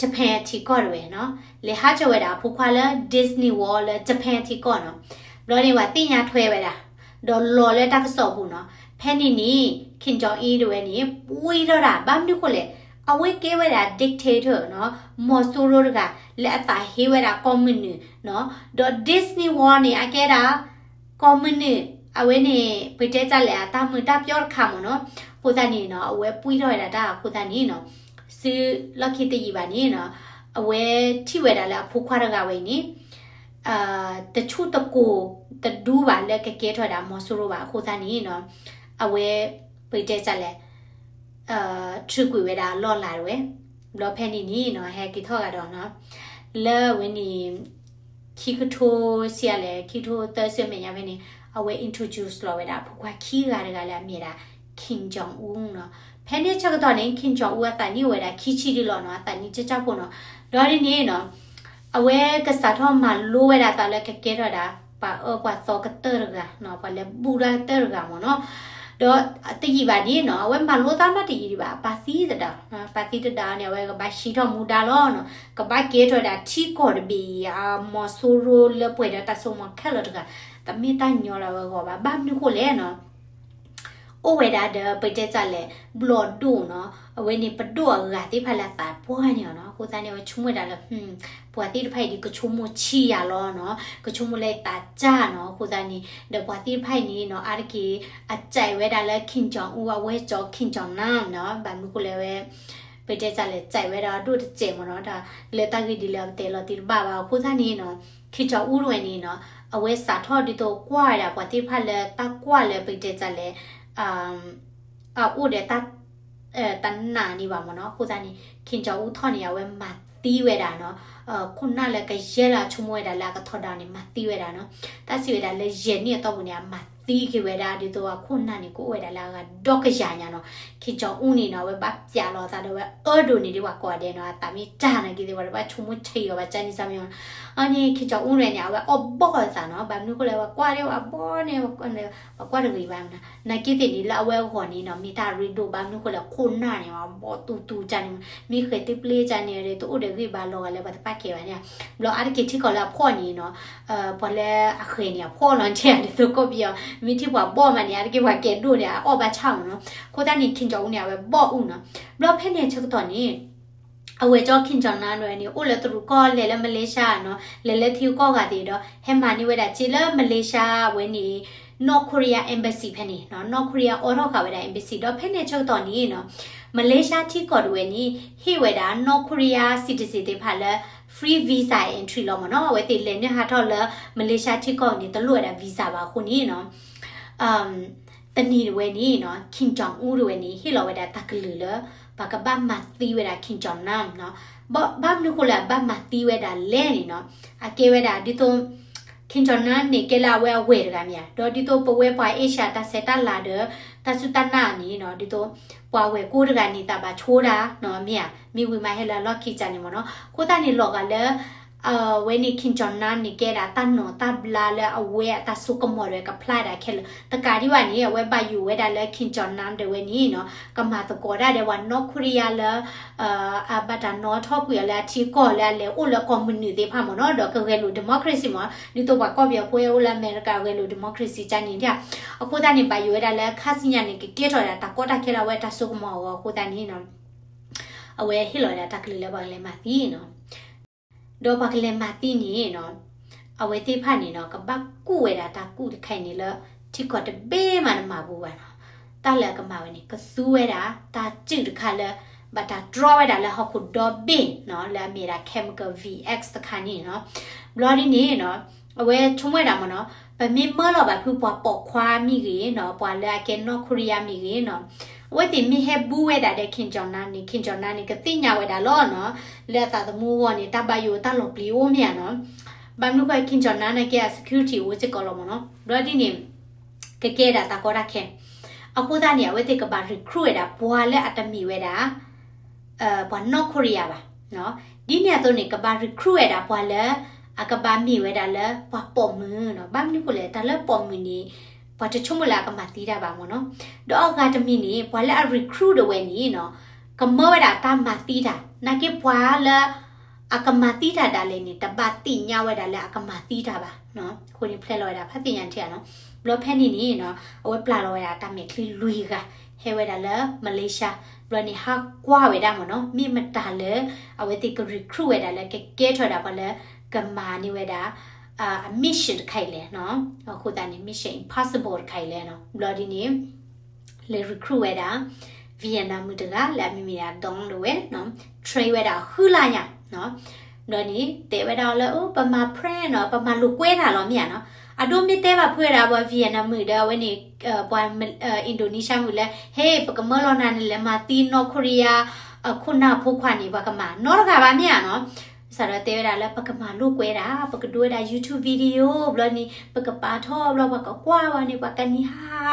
Japan အထံကီၢ်တဝဲနီၤ. လဲၤဟးစၢၤဝဲဒၣ်အဖိခွါလၢ Disney World လၢ Japan အထံကီၢ်နီၤ. ဘျီန့ၣ် ပှၤသ့ၣ်ညါထွဲဝဲဒၣ် ဒီးလီၤလၢတၢ်ကစီၣ်ပူၤနီၤ. ဖဲန့ၣ်န့ၣ် Kim Jong Un တဝဲန့ၣ် ပှံထီၣ်တၢ် ဘၣ်မနုၤဃိလဲၣ် အဝဲကဲဝဲဒၣ် dictator နီၤ မီၤစိရိၤတဂၤ လၢအသးဟ့ဝဲဒၣ်ကီၢ်မုၢ်နုာ်နီၤ ဒီး Disney World န့ၣ် အကဲဒၣ် ကီၢ်မုၢ်နုာ် အဝဲန့ၣ် ပတဲတၢ်လဲၣ် အတၢ်မုာ်တၢ်ပျီတခါမ့ၢ်နီၤ. အဃိသတးန့ၣ်နီၤ အဝဲပှံထီၣ်ဝဲဒၣ်တၢ်အဃိသတးန့ၣ်နီၤ စုလီၢ်ခံတယံာ်ဘၣ်န့ၣ်နီၤ အဝဲထံၣ်ဝဲဒၣ်လၢအဖိခွါတဂၤဝဲအံၤန့ၣ် တဆူၣ်တကိၤတဒူဘၣ်လၢကကဲထီၣ်ဝဲဒၣ်မီၤစိရိၤဘၣ် အဃိသတးန့ၣ်နီၤ အဝဲ ပတဲတၢ်လဲၣ် ထုးကွံာ်ဝဲဒၣ်အလီၢ်လၤတဝဲ ဘျီဖဲန့ၣ်န့ၣ်နီၤ ဟဲက့ၤထီၣ်ဂၤဒီးနီၤ လၢအဝဲန့ၣ် ခံကထိဆံးအါလဲၣ် ခံကထိသၢဆံမဲာ်ညါဖဲန့ၣ် အဝဲ introduce လီၤဝဲဒၣ်အဖိခွါခံဂၤတဂၤလၢအမ့ၢ်ဝဲဒၣ် Kim Jong Un နီၤ. ဖဲန့ၣ်ဆၢကတီၢ်န့ၣ် Kim Jong Un အသးနံၣ်အိၣ်ဝဲဒၣ်ခံဆံဒံးလီၤနီၤ အသးနံၣ်ကၠၢ်ကၠၢ်ဖိနီၤ. ဒီးဒ်န့ၣ်နီၤ အဝဲကစးထီၣ်မၤလိဝဲဒၣ်အသးလၢကကဲထီၣ်ဝဲဒၣ် ပှၤအၢပှၤသီကတၢၢ်တဂၤနီၤ ပှၤလၢဘူၣ်တၢ်ကတၢၢ်တဂၤမ့ၢ်နီၤ. ဒီးတယံာ်ဘၣ်န့ၣ်နီၤ အဝဲမၤလိသးနီတယံာ်ဒံးဘၣ် အပၢ်သံသဒၣ် ပၢ်သံသဒၣ်န့ၣ် အဝဲကဘၣ်ဟံးထီၣ်မူဒါလီၤနီၤ ကဘၣ်ကဲထီၣ်ဝဲဒၣ်ထံကီၢ်တဘ့ၣ်အံၤ အမီၤစိရိၤလၢပှဲၤဒီးတၢ်စိကမီၤခဲလၢာ်တဂၤ တမ့ၢ်တၢ်ညီလၢအဝဲဂီၢ်ဘၣ် ဘၣ်မနုၤဃိလဲၣ်နီၤ အိၣ်ဝဲဒၣ်ဒီး ပတဲတၢ်လဲၣ် ဘျီၣ်ဒိၣ်နီၤ အဝဲန့ၣ်ပဒိၣ်အဂၤသ့ၣ်တဖၣ်လၢအသးပှၢ်န့ၣ်နီၤ. အဃိသတးန့ၣ် အဝဲဆိကမိၣ်ဝဲဒၣ်လၢ ပှၤသ့ၣ်တဖၣ်အံၤဒ်ကဆိကမိၣ်ဆံးယၤလီၤနီၤ ကဆိကမိၣ်လၢသးစၢ်နီၤ. အဃိသတးန့ၣ် ဒီးပှၤသ့ၣ်တဖၣ်အံၤန့ၣ်နီၤ အါတက့ၢ် အစဲးဝဲဒၣ်လၢ Kim Jong Un အဝဲကၠီ Kim Jong Nam နီၤ ဘၣ်မနုၤဃိလဲၣ်ဝဲ ပတဲတၢ်လဲၣ် စဲးဝဲဒၣ်အဒိၣ်တစဲးမ့ၢ်နီၤ တၢ်လၢတၢ်ဂ့ၢ်ဒ်လဲၣ် ပတဲလီၤတံၢ်တဘၣ်ဘၣ် အဃိသတးန့ၣ်နီၤ Kim Jong Un တဝဲန့ၣ်နီၤ အဝဲစးထီၣ်ဒ်သိးကွၢ်ဝဲဒၣ်ပှၤသ့ၣ်တဖၣ်လၢတၢ်ကွၢ်လၢပတဲတၢ်လဲၣ် အအိၣ်ဒီးတၢ် တနာ်န့ၣ်ဘၣ်မ့ၢ်နီၤ. အဃိသတးန့ၣ် Kim Jong Un ထီၣ်န့ၣ် အဝဲမၤသံဝဲဒၣ်နီၤ ခိၣ်နၢ်လၢကယဲၢ်လၢအဆိကမိၣ်ဝဲဒၣ်လၢအကထီဒါန့ၣ် မၤသံဝဲဒၣ်နီၤ. တၢ်စံးဝဲဒၣ်လၢယဲၢ်နံၣ်အတီၢ်ပူၤန့ၣ် အမၤသံက့ၤဝဲဒၣ် ဒ်သိးအခိၣ်နၢ်န့ၣ် ကအိၣ်ဝဲဒၣ်လၢအဂၤဒီကယၤညါနီၤ. Kim Jong Un န့ၣ်နီၤ အဝဲဘၣ်ပျးလီၤအသးဒီးအဝဲအၢဒိၣ်န့ၢ်ဒံးပှၤကိးဂၤဒဲးနီၤ အသးမ့ၢ်တၢ်နာ်က့သ့ၣ် ပှၤတဘၣ်ဆိကမိၣ်ဆံးအီၤဘၣ် ကန့ၣ်စၢ်မ့ၢ်နီၤ. အန့ၣ် Kim Jong Un တဝဲန့ၣ် အဝဲအီၣ်ဘီၣ်အသးနီၤ ဘၣ်မနုၤဃိလဲၣ် ပှၤကွၢ်ဒံးပှၤဘီၣ်န့ၣ် ပှၤကွၢ်တဂ့ၤဘၣ်မ့ၢ်နီၤ. နာ်က့သ့ၣ်န့ၣ် လၢအဝဲအဂီၢ်န့ၣ်နီၤ မ့ၢ်တၢ်ရ့ဒိၣ် ဘၣ်မနုၤဃိလဲၣ် ခိၣ်နၢ်န့ၣ် ဘီၣ်တူတူကန့ၣ် မ့ၢ်ဃဲၤတပျ့ကန့ၣ် တအိၣ်ဒီးဂံၢ်ဘါလီၤဂာ်လၢပှၤတပာ်ကဲဘၣ်န့ၣ် ဘျီအါတက့ၢ်ထံကီၢ်လၢအဖှီၣ်န့ၣ်နီၤ ပှၤလၢအဃဲၤန့ၣ် အဖှီၣ်လီၤတဲဒ်သိးကီၢ်ပယီၤ မ့ၢ်ထံၣ်ပှၤဘီၣ်မးန့ၣ် အါတက့ၢ်ပှၤကဲဒိၣ်န့ၣ် အအီၣ်ဘၣ်ဆၣ်မ့ၢ်နီၤ. အဃိသတးန့ၣ် Kim Jong Un န့ၣ် အဝဲဘီၣ်အူနီၤ. ဘျီဖဲန့ၣ်ဆၢကတီၢ်န့ၣ် အဝဲကၠီ Kim Jong Nam တဝဲန့ၣ် အိၣ်လၢတရူးကီၢ် လဲၤလၢ Malaysia နီၤ လဲၤလၢထံကီၢ်ဂၤသ့ၣ်ဒီး ဟဲမၤန့ၢ်ဝဲဒၣ်စ့လၢ Malaysia ဝဲန့ၣ် North Korea embassy ဖဲန့ၣ်နီၤ North Korea အိးထီၣ်ဃာ်ဝဲဒၣ် embassy ဒီးဖဲန့ၣ်ဆၢကတီၢ်န့ၣ်နီၤ Malaysia ထံကီၢ်တဝဲန့ၣ် ဟ့ၣ်ဝဲဒၣ် North Korea citizen သ့ၣ်တဖၣ်လၢ free visa entry လီၤမ့ၢ်နီၤ. အဝဲသ့ၣ်လဲၤနုာ်ဟးထီၣ်လၢ Malaysia ထံကီၢ်န့ၣ် တလိၣ်ဝဲဒၣ် visa ဘၣ်အဃိန့ၣ်နီၤ တနံၤတဝဲန့ၣ်နီၤ Kim Jong Un တဝဲန့ၣ် ဟ့ၣ်လီၤဝဲဒၣ်တၢ်ကလုၢ်လၢ ပှၤကဘၣ်မၤသံဝဲဒၣ် Kim Jong Nam နီၤ. ဘၣ်မနုၤဃိလၢအဘၣ်မၤသံဝဲဒၣ်လဲၣ်န့ၣ်နီၤ အကဲဝဲဒၣ်ဒ်သိး Kim Jong Nam န့ၣ်ကဲလၢအဝဲအဝဲၢ်တဂၤမ့ၢ်ဧါ ဒီးဒ်သိးပဝဲပှၤအ့ၡၢၣ်တၢ်ဆဲးတၢ်လၤဒီး တၢ်စူၢ်တၢ်နာ်န့ၣ်နီၤ ဒ်သိး ပှၤဝဲၢ်ကိာ်တဂၤန့ၣ် သးဘၣ်ဆိဒၣ်နီၤ မ့ၢ်ဧါ မ့ၢ်ဝံၤမးဟဲလၢအလီၢ်ခံကန့ၣ်မ့ၢ်နီၤ. အဃိသတးန့ၣ် လီၤဂာ်လၢ အဝဲန့ၣ် Kim Jong Nam န့ၣ် ကဲဒၣ်တၢ်နီၤတၢ်ဘျါလၢအဝဲအတၢ်စိကမီၤဒီးကဖျါဒၣ်ခဲလၢာ် တကးဒံးဘၣ်န့ၣ် အဝဲဘၣ်ယိၣ်ဝဲဒၣ်လၢ Kim Jong Nam ဒၣ်ဝဲန့ၣ်နီၤ ကမၤသကိးဒၣ်ဒီးပှၤနီၢ်ခိရံယါလၢ အဘၣ်တၢ်နီၣ်ထီၣ်ကွံာ်အီၤလၢအထံကီၢ်လၢအလဲၤအိၣ်လၢကီၢ်မုၢ်နုာ်သ့ၣ်တဖၣ်မ့ၢ်နီၤ ဒီးကဂဲၤလိာ် democracy မ့ၢ် ဒ်သိးပှၤကီၢ်ပယီၤဖိအိၣ်လၢအမဲရကၤဂဲၤလိာ် democracy ကန့ၣ်ဒၣ်. အဃိသတးန့ၣ် ဘၣ်ယိၣ်ဝဲဒၣ်လၢခါဆူညါန့ၣ် ကကဲထီၣ်ဒၣ်တၢ်ကီတၢ်ခဲလၢအဝဲတၢ်စိကမီၤအဂီၢ်အဃိသတးန့ၣ်နီၤ အဝဲဟ့ၣ်လီၤဝဲဒၣ်တၢ်ကလုၢ်လၢပှၤကလဲၤမၤသံနီၤ. ဒီးပှၤကလဲၤမၤသံန့ၣ်နီၤ, အဝဲသ့ၣ်တဖၣ်န့ၣ်နီၤ ကဘၣ်ကူၣ်ဝဲဒၣ်တၢ်ကူၣ်တခါအံၤန့ၣ်လၢ ထံကီၢ်တဘ့ၣ်မးတမၤဘူးဘၣ်နီၤ. တၢ်လၢအကမၤဝဲန့ၣ် ကသူဝဲဒၣ်တၢ်စုၣ်တခါလၢ ဘၣ်တၢ်တြီဝဲဒၣ်လၢဟီၣ်ခိၣ်ဒီဘ့ၣ်နီၤ လၢအမ့ၢ်ဒၣ် chemical V X တခါန့ၣ်နီၤ. ဘျီဒ်န့ၣ်နီၤ, အဝဲဆိကမိၣ်ဝဲဒၣ်မ့ၢ်နီၤ, ပမ့ၢ်မၢလီၤဘၣ်ဖုပှၤပိာ်ခွါမ့ၢ်ဂ့ၤနီၤ, ပှၤလၢအကဲနီၢ်ခိရံယါမ့ၢ်ဂ့ၤနီၤ, အဝဲသ့ၣ်မ့ၢ်ဟဲဘူးဝဲဒၣ်ဒီး Kim Jong Un န့ၣ်, Kim Jong Un န့ၣ် ကသ့ၣ်ညါဝဲဒၣ်လီၤနီၤ, လၢအသးသမူအဂီၢ်န့ၣ် တၢ်ဘၣ်ယိၣ်တၢ်လီၤပျံၤအိၣ်မ့ၢ်ဧါနီၤ. ဘၣ်မနုၤဃိ Kim Jong Un န့ၣ်ကဲအ security အိၣ်စ့ၢ်ကီးလီၤမ့ၢ်နီၤ. ဘျီဒ်န့ၣ် ကကဲဒၣ်တၢ်ကီတၢ်ခဲ. အဃိသတးန့ၣ် အဝဲသ့ၣ်ကဘၣ် recruit ဝဲဒၣ် ပှၤလၢအတမ့ၢ်ဝဲဒၣ် ပှၤနီၢ်ခိရံယါဘၣ်. ဒ်န့ၣ်အသိးန့ၣ် ကဘၣ် recruit ဝဲဒၣ်ပှၤလၢ အကဘၣ်မ့ၢ်ဝဲဒၣ်လၢပှၤပိာ်မုၣ်နီၤ. ဘၣ်မနုၤဃိလဲၣ် တၢ်လၢပိာ်မုၣ်န့ၣ် ပှၤတဆိကမိၣ်လၢအကမၤသံတၢ်ဘၣ်မ့ၢ်နီၤ. ဒီးအဂၤတမံၤန့ၣ် ပှၤလၢအ recruit ဒၣ်ဝဲန့ၣ်နီၤ, ကမၢဝဲဒၣ်တၢ်မၤသံတၢ်, နာ်က့ပှၤလၢ အကမၤသံတၢ်ဒၣ်လဲာ်န့ၣ် တဘၣ်သ့ၣ်ညါဝဲဒၣ်လၢအကမၤသံတၢ်ဘၣ်နီၤ. အဃိန့ၣ်ဖျဲလီၤဝဲဒၣ် ဖးသ့ၣ်ညါထံဧါနီၤ. ဘျီဖဲန့ၣ်န့ၣ်နီၤ အဝဲပျၢ်လီၤဝဲဒၣ်တၢ်မဲာ်ချံလွံၢ်ဂၤ ဟဲဝဲဒၣ်လၢ Malaysia. ဘျီန့ၣ်ဟးကွၢ်ဝဲဒၣ်မ့ၢ်နီၤ မ့ၢ်မတၤလၢ အဝဲသ့ၣ်က recruit ဝဲဒၣ်လၢကကဲထီၣ်ဝဲဒၣ်ပှၤလၢ ကမၤန့ၢ်ဝဲဒၣ် အ mission တခါအံၤလဲၣ်နီၤ. အဃိသတးန့ၣ် Mission Impossible တခါအံၤလဲၣ်နီၤ. ဘျီဒ်န့ၣ် လဲၤ recruit ဝဲဒၣ် Vietnam မုၣ်တဂၤလၢအမံၤမ့ၢ်ဒၣ် Dawn ဒၣ်ဝဲနီၤ, train ဝဲဒၣ်ဃုလါညါနီၤ. ဘျီန့ၣ် တဲဝဲဒၣ်လၢ အိ ပမၤ prank နီၤ, ပမၤလိာ်ကွဲတၢ်လီၤမ့ၢ်ဧါနီၤ. အဒိမ့ၢ်တဲဘၣ်ဖုဝဲဒၣ်ပှၤ Vietnam မုၣ်ဒီးအဝဲန့ၣ် ပှၤ Indonesia မုၣ်လၢ ဟ့ ပကမၢလီၤနၤန့ၣ် လဲၤမၤသံနီၢ်ခိရံယါ အခိၣ်နၢ်ဖိခွါန့ၣ် ပှၤကမၤနီတဂၤဘၣ်မ့ၢ်ဧါနီၤ. စးထီၣ်တဲဝဲဒၣ်လၢပကမၤလိာ်ကွဲဒၣ်, ပကဒိဝဲဒၣ် YouTube video ဘျီန့ၣ် ပကပာ်ထီၣ်ဘျီ ပှၤကကွၢ်ဝဲန့ၣ် ပှၤကနံၤဟါ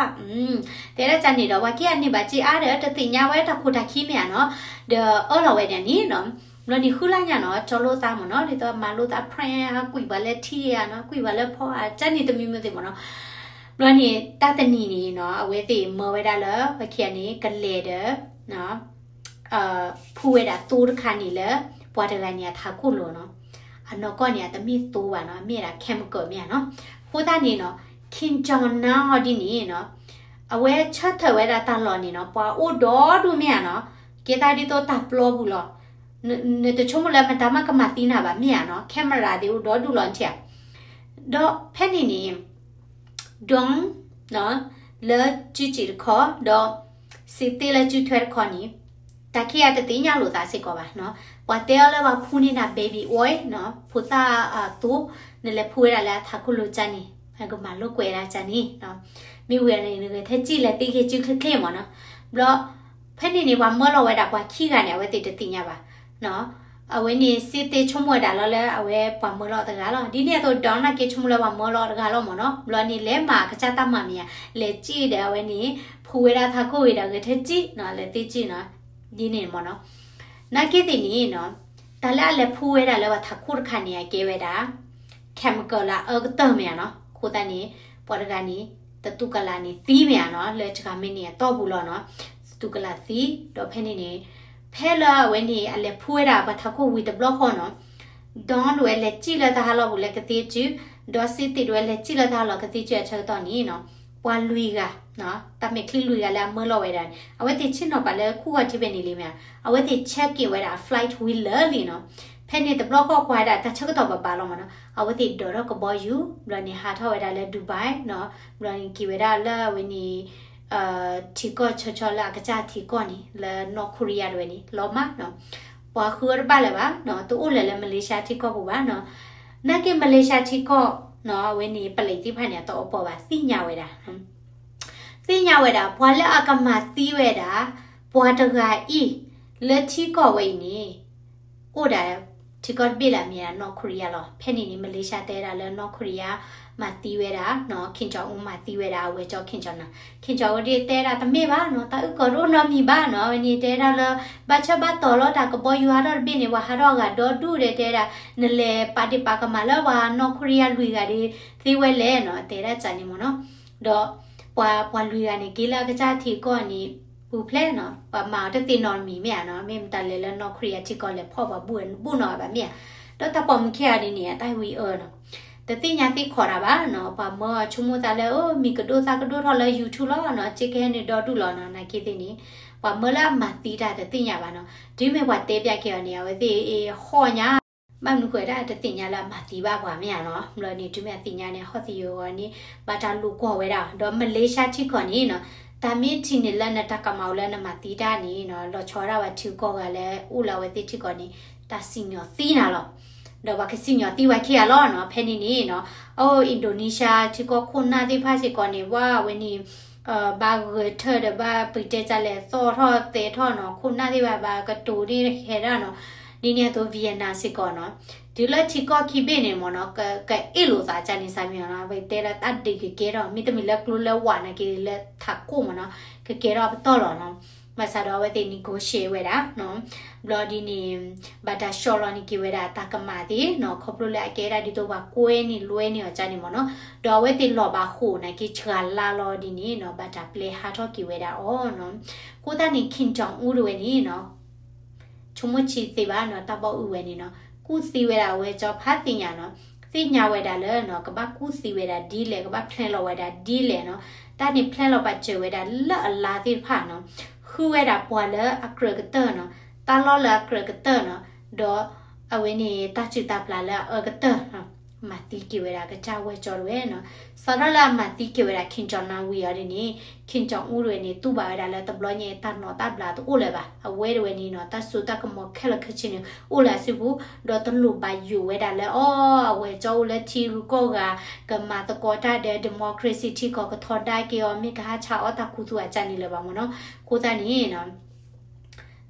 တဲဒၣ်ကန့ၣ်ဒီး ပှၤခံဂၤန့ၣ်ဘၣ်စ့အါဒီး တသ့ၣ်ညါဝဲတၢ်ခိၣ်တၢ်ခံမ့ၢ်ဧါနီၤ, ဒီးအၢၣ်လီၤဝဲဒၣ်န့ၣ်နီၤ. ဘျီန့ၣ်ဃုလါညါနီၤ ကၠီလိသးမ့ၢ်နီၤ ဒ်သိးမၤလိသး prank ဟးကွံာ်ပှၤလၢထံဧါနီၤ ကွံာ်ပှၤလၢဖီဧါ ကန့ၣ်တမံၤမ့ၢ်သ့ၣ်မ့ၢ်နီၤ. ဘျီန့ၣ်တၢ်တနံၤန့ၣ်နီၤ အဝဲသ့ၣ်မၢဝဲဒၣ်လၢ ပှၤခံဂၤန့ၣ် ကလဲၤဒီး ဖူဝဲဒၣ်သိတခါန့ၣ်လၢ ပှၤတဂၤန့ၣ်အထးခိၣ်လိၤနီၤ. အနီၢ်ကီၢ်န့ၣ် အတမ့ၢ်သိဘၣ်နီၤ အမ့ၢ်ဒၣ် chemical မ့ၢ်ဧါနီၤ. အဃိသတးန့ၣ်နီၤ Kim Jong Nam အီၤဒ်န့ၣ်နီၤ အဝဲဆၢထၢၣ်ဝဲဒၣ်တၢ်လီၢ်န့ၣ်နီၤ ပှၤအိၣ်ဒီဒူၣ်မ့ၢ်ဧါနီၤ. ကဲသးဒ်သိးတၢ်ပျီပူၤလီၤ. နတဆိကမိၣ်လၢမတၤမးကမၤသံနၤဘၣ်မ့ၢ်ဧါနီၤ camera သ့ၣ်အိၣ်ဒီဒူၣ်လီၤနထံၣ်ဧါ. ဒီးဖဲန့ၣ်န့ၣ် Dawn နီၤ လၢစုစ့ၣ်တခီ ဒီး စ့သ့လၢစုထွဲတခီန့ၣ် တၢ်ခံဂၤတသ့ၣ်ညါလိာ်သးစ့ၢ်ကီးဘၣ်နီၤ. ပှၤတဲအီၤလၢပှၤဖူန့ၢ်နၤ baby oil နီၤ ဖိသၣ်အသိ နလဲၤဖူဝဲဒၣ်လၢအထးခိၣ်လိၤကန့ၣ် ကမၤလိာ်ကွဲဒၣ်ကန့ၣ်နီၤ. မ့ၢ်ဝံၤန့ၣ် နဂဲၤထဲစံၣ်လဲၤသ့ဂ့ၤစုချ့ချ့မ့ၢ်နီၤ. ဘျီ ဖဲန့ၣ်န့ၣ် ပှၤမၢလီၤဝဲဒၣ်ပှၤခံဂၤန့ၣ် အဝဲသ့ၣ်တသ့ၣ်ညါဘၣ်နီၤ. အဝဲန့ၣ်စ့သ့ဆိကမိၣ်ဝဲဒၣ်လီၤလၢအဝဲပှၤမၢလီၤတဂၤလီၤ. ဒ်န့ၣ်အသိး Dawn နာ်က့ဆိကမိၣ်လၢပှၤမၢလီၤတဂၤလီၤမ့ၢ်နီၤ. ဘျီန့ၣ်လဲၤမၤအကစၢ်တၢ်မၤမ့ၢ်ဧါ လဲၤစံၣ်ဒီးအဝဲန့ၣ် ဖူဝဲဒၣ်ထးခိၣ်ဝံၤဒီးဂဲၤထဲစံၣ်နီၤ လဲၤသ့စံၣ်နီၤ ဒ်န့ၣ်မ့ၢ်နီၤ. နာ်က့သ့ၣ်န့ၣ်နီၤ တၢ်လၢအလဲၤဖူဝဲဒၣ်လၢပှၤထးခိၣ်တခါန့ၣ် အကဲဝဲဒၣ် chemical လၢအအၢကတၢၢ်မ့ၢ်ဧါနီၤ. အဃိသတးန့ၣ် ပှၤတဂၤန့ၣ် သတူၢ်ကလာ်န့ၣ်သံမ့ၢ်ဧါနီၤ လၢ Germany န့ၣ် အတီၢ်ပူၤလီၤနီၤ. သတူၢ်ကလာ်သံ ဒီးဖဲန့ၣ်န့ၣ် ဖဲလၢအဝဲန့ၣ် အလဲၤဖူဝဲဒၣ်ပှၤထးခိၣ်ဝံၤတဘျီဃီနီၤ Dawn ဒၣ်ဝဲလဲၤစံၣ်လၢတၢ်ဟးလီၢ်ပူၤလၢကသ့စု ဒီးစ့သ့ၣ်ဒၣ်ဝဲလဲၤစံၣ်လၢတၢ်ဟးလီၢ်ကသ့စုအဆၢကတီၢ်န့ၣ်နီၤ ပှၤလွံၢ်ဂၤ တၢ်မဲာ်ချံလွံၢ်ဂၤလၢအမၢလီၤဝဲဒၣ်န့ၣ် အဝဲသ့ၣ်ဆ့ၣ်နီၤပာ်လၢခူၣ်ဂီၤထံဖဲန့ၣ်လံမ့ၢ်ဧါ. အဝဲသ့ၣ် check in ဝဲဒၣ်အ flight ဝံၤလၢာ်လံနီၤ. ဖဲန့ၣ်တဘျီဃီကွၢ်ဝဲဒၣ်တၢ်ဆၢကတီၢ်ဘၣ်ဘၣ်လီၤမ့ၢ်နီၤ အဝဲသ့ၣ်ဒိးထီၣ်ကဘီယူၤ ဘျီန့ၣ်ဟးထီၣ်ဝဲဒၣ်လၢ Dubai နီၤ ဘျီန့ၣ်က့ၤဝဲဒၣ်လၢအဝဲန့ၣ် ထံကီၢ်ဆီဆီလၢအကစၢ်ထံကီၢ်န့ၣ် လၢ North Korea ဒၣ်ဝဲန့ၣ် လီၤမးနီၤ. ပှၤဃုအီၤတဘၣ်လၢၤဘၣ်နီၤ တအိၣ်လၢၤလၢ Malaysia ထံကီၢ်ပူၤဘၣ်နီၤ. နာ်က့ Malaysia ထံကီၢ်နီၤ အဝဲန့ၣ် ပလံးသ့ၣ်တဖၣ်န့ၣ် အတအီၣ်ပီၢ်ဘၣ် သ့ၣ်ညါဝဲဒၣ် သ့ၣ်ညါဝဲဒၣ် ပှၤလၢအကမၤသံဝဲဒၣ် ပှၤတဂၤအံၤ လၢထံကီၢ်ဝဲအံၤန့ၣ် အိၣ်ဒၣ် ထံကီၢ်တဘ့ၣ်လၢအမ့ၢ်ဒၣ် North Korea လီၤ. ဖဲန့ၣ်န့ၣ် Malaysia တဲဒၣ်လၢ North Korea မၤသံဝဲဒၣ်နီၤ Kim Jong Un မၤသံဝဲဒၣ် အဝဲကၠီ Kim Jong Nam. Kim Jong Un ဒၣ်တဲဒၣ်တမ့ၢ်ဘၣ်နီၤ တၢ်အုၣ်ကီၤတအိၣ်နီတမံၤဘၣ်နီၤ အဝဲန့ၣ်တဲဒၣ်လၢ ဘၣ်ဆၢဘၣ်တီၤလီၤ တၢ်ကဘီယူၤဟးထီၣ်တဘ့ၣ်န့ၣ် ပှၤဟးထီၣ်အဂၤဒီဒူၣ်ဒီးတဲဒၣ် နလဲၤပာ်ဒ့ၣ်ပာ်ကမၣ်လၢပှၤ North Korea လွံၢ်ဂၤဒၣ်သ့ဝဲလဲၣ်နီၤ တဲဒၣ်ကန့ၣ်မ့ၢ်နီၤ. ဒီး ပှၤ ပှၤလွံၢ်ဂၤန့ၣ် က့ၤလၢအကစၢ်ထံကီၢ်န့ၣ် ပူၤဖျဲးနီၤ ပှၤမၤအီၤတသ့နီတမံၤမ့ၢ်ဧါနီၤ မ့ၢ်မတၤလဲၣ်လၢ North Korea ထံကီၢ်လဲၤဖီၣ်ပှၤဘူၣ်ဝဲဘူၣ်နီၤဘၣ်မ့ၢ်ဧါ. ဒီးတၢ်ပိာ်မုၣ်ခံဂၤဒ်န့ၣ် အတၢ်ဝံအၢနီၤ. တသ့ၣ်ညါသ့ၣ်ခီၣ်တၢ်ဘၣ်နီၤ, ပှၤမၢအီၤဆိကမိၣ်သးလၢ အိ မံၤကဒိၣ်သၣ်ကဒိၣ်ထီၣ်လၢ YouTube လီၤနီၤ, က့ကဟဲန့ၣ်ဒီဒူၣ်လီၤနီၤ, နာ်က့သ့ၣ်န့ၣ် ပှၤမၢလၢအမၤသံတၢ်တသ့ၣ်ညါဘၣ်နီၤ, တုၤမ့ၢ်ပှၤတဲပျဲက့ၤအီၤန့ၣ် အဝဲသ့ၣ်ဟီၣ်ညါ ဘၣ်မနုၤဃိဒၣ်တသ့ၣ်ညါလၢအမၤသံဘၣ်ပှၤမ့ၢ်ဧါနီၤ, ဘျီန့ၣ် တုၤမ့ၢ်အသ့ၣ်ညါန့ၣ် ဟီၣ်သယုၢ်အဂီၢ်န့ၣ် ဘၣ်တၢ်လူၤကွီၢ်ဝဲဒၣ်, ဒီးမလ့ၡါထံကီၢ်န့ၣ်နီၤ, တၢ်မ့ၢ်ထံၣ်န့ၢ်လၢနတၢ်ကမၣ်အိၣ်လၢနမၤသံတၢ်န့ၣ်နီၤ, လီၤဆီဒၣ်ဝဲထံကီၢ်ဂၤလၢအိၣ်လၢအဝဲသ့ၣ်ထံကီၢ်န့ၣ် တၢ်စံၣ်ညီၣ်သံနၤလီၤ. ဒီးပှၤကစံၣ်ညီၣ်သံဝဲခံဂၤလီၤနီၤ, ဖဲန့ၣ်န့ၣ်နီၤ, အိ Indonesia ထံကီၢ်ခိၣ်နၢ်သ့ၣ်တဖၣ်စ့ၢ်ကီးန့ၣ် ဝဲအဝဲန့ၣ် ဘၣ်ဂဲၤထၢၣ်ဒီးဘၣ်ပတဲတၢ်လဲၣ် သီၣ်ထီၣ်သဲထီၣ်နီၤ, ခိၣ်နၢ်သ့ၣ်တဖၣ်ဘၣ်ကတိၤန့ၢ်ဟဲဒၣ်နီၤ, ဒ်န့ၣ်အသိး Vietnam စ့ၢ်ကီးနီၤ, တုၤလၢထံကီၢ်ခံဘ့ၣ်န့ၣ်မ့ၢ်နီၤ, ကအဲၣ်လိာ်သးကန့ၣ် စးမံၤနီၤ, ပတဲလၢတၢ်ဒုးကကဲထီၣ် မ့တမ့ၢ်လၢကျိလၢဝးနာ်က့လၢထးခိၣ်မ့ၢ်နီၤ, ကကဲထီၣ်အပတီၢ်လီၤနီၤ, ဘၣ်ဆၣ်ဒီးအဝဲသ့ၣ် negotiate ဝဲဒၣ် ဘျီဒ်န့ၣ် ဘၣ်တၢ်ဆီၣ်လီၤန့ၢ်က့ၤဝဲဒၣ်တၢ်ကမၣ်သ့ၣ်နီၤ, ခီဖျိလၢအကဲဒၣ်ဒ်သိးပှၤကွဲန့ၢ်လွဲန့ၢ်အီၤကန့ၣ်မ့ၢ်နီၤ, ဒီးအဝဲသ့ၣ်လီၤဘၣ်ဃိၣ်နာ်က့ ဆှၤလါလီၤဒ်န့ၣ်နီၤ, ဘၣ်တၢ်ပျဲဟးထီၣ်က့ၤဝဲဒၣ်အီၤနီၤ, အဃိသတးန့ၣ် Kim Jong Un တဝဲန့ၣ်နီၤ ဆိကမိၣ်ဆံးသ့ဘၣ်နီၤ, တၢ်ဘီၣ်အုၣ်ဝဲန့ၣ်နီၤ, ကူၣ်သံဝဲဒၣ်အဝဲကၠီဖးသ့ၣ်ညါနီၤ, သ့ၣ်ညါဝဲဒၣ်လၢနီၤ ကဘၣ်ကူၣ်သံဝဲဒၣ်ဒ်လဲၣ်, ကဘၣ် plan လီၤဝဲဒၣ်ဒ်လဲၣ်နီၤ, တၢ်န့ၣ် plan လီၤပာ်စၢၤဝဲဒၣ်လၢအလါသ့ၣ်တဖၣ်နီၤ, ဃုဝဲဒၣ်ပှၤလၢအကြၢးကတၢၢ်နီၤ, တၢ်လီၢ်လၢအကြၢးကတၢၢ်နီၤ, ဒီးအဝဲန့ၣ် တၢ်စုၣ်တၢ်ပျၢ်လၢအအၢကတၢၢ်နီၤ မၤသံက့ၤဝဲဒၣ်ကစၢ်ဝဲၢ်ကၠီတဝဲနီၤ, စးထီၣ်လၢအမၤသံက့ၤဝဲဒၣ် Kim Jong Nam ဝံၤအီၤဒ်န့ၣ် Kim Jong Un တဝဲန့ၣ် တူၢ်ဘၣ်ဝဲဒၣ်လၢတဘျီညါအံၤ တၢ်နီၣ်တၢ်ဘျးတအိၣ်လၢၤဘၣ်, အဝဲတဝဲန့ၣ်နီၤ တၢ်စိတၢ်ကမီၤခဲလၢာ်ခဲဆ့န့ၣ် အိၣ်လၢအစုပူၤ, ဒီးတလိၣ်ဘၣ်ယိၣ်ဝဲဒၣ်လၢအီၤ အဝဲၢ်ကၠီအိၣ်လၢထံဂုၤကီၢ်ဂၤ ကမၤသကိးတၢ်ဒီး democracy ထံကီၢ် ကထီဒါက့ၤအီၤ မ့ၢ်ကဟးဆှၣ်အီၣ်တၢ်ခူသူၣ်အကန့ၣ်လၢၤဘၣ်မ့ၢ်နီၤ, အဃိသတးန့ၣ်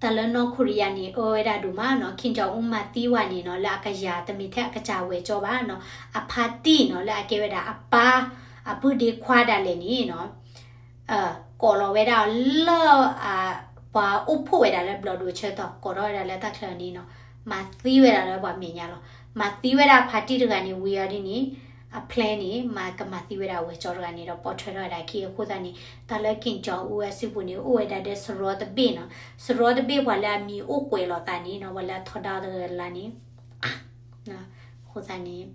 တၢ်လၢနီၢ်ခိရံယါန့ၣ် အၢဝဲဒၣ်ဒိၣ်မးနီၤ, Kim Jong Un မၤသံဝဲန့ၣ်နီၤ လၢအကယၤတမ့ၢ်ထဲအကစၢ်ဝဲၢ်ကၠီဘၣ်နီၤ, အဖါတံၢ်နီၤ လၢအကဲဝဲဒၣ်အပၢ် အပုၢ်ဒ့ခွါဒၣ်လဲာ်န့ၣ်နီၤ ကိးလီၤဝဲဒၣ်လၢ ပှၤအိၣ်ဖှိၣ်ဝဲဒၣ်လၢဘျီၣ်ဒိၣ်အဆၢကတီၢ် ကိးထီၣ်ဝဲဒၣ်လၢတၢ်ချၢန့ၣ်နီၤ, မၤသံဝဲဒၣ်လၢပှၤမဲာ်ညါလီၤ. မၤသံဝဲဒၣ်ဖါတံၢ်တဂၤန့ၣ် ဝံၤအီၤဒ်န့ၣ် အ plan န့ၣ် မၤကမၤသံဝဲဒၣ်ဝဲၢ်ကၠီတဂၤန့ၣ်ဒီး ပိာ်ထွဲထီၣ်ဝဲဒၣ်အခံအဃိသတးန့ၣ် တၢ်လၢ Kim Jong Un အစုပူၤန့ၣ် အိၣ်ဝဲဒၣ်ဒီးစရီတဘ့ၣ်နီၤ, စရီတဘ့ၣ်ပှၤလၢအမံၤအိၣ်ကွဲးလိာ်သးန့ၣ်နီၤ, ပှၤလၢအထီဒါတဂၤလၢ်န့ၣ် အဃိသတးန့ၣ်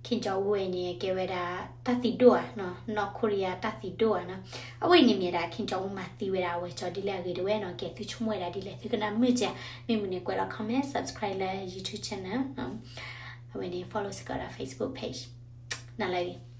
Kim Jong Un ဝဲန့ၣ် ကဲဝဲဒၣ် တၢ်သံဒိၣ်ဧါနီၤ, နီၢ်ခိရံယါတၢ်သံဒိၣ်ဧါနီၤ, အဝဲန့ၣ်မ့ၢ်ဒၣ် Kim Jong Un မၤသံဝဲဒၣ်အဝဲၢ်ကၠီဒ်လဲၣ်အဂ့ၢ်တဝဲနီၤ, ကဲသုဆိကမိၣ်ဝဲဒၣ်ဒ်လဲၣ် သုကနၣ်မုာ်စၢ်, မ့ၢ်မုာ်န့ၣ် ကွဲးလီၤ comment, subscribe လၢ YouTube channel, အဝဲန့ၣ် follow စ့ၢ်ကီးဒီး Facebook page နၤလၢအဂ့ၤ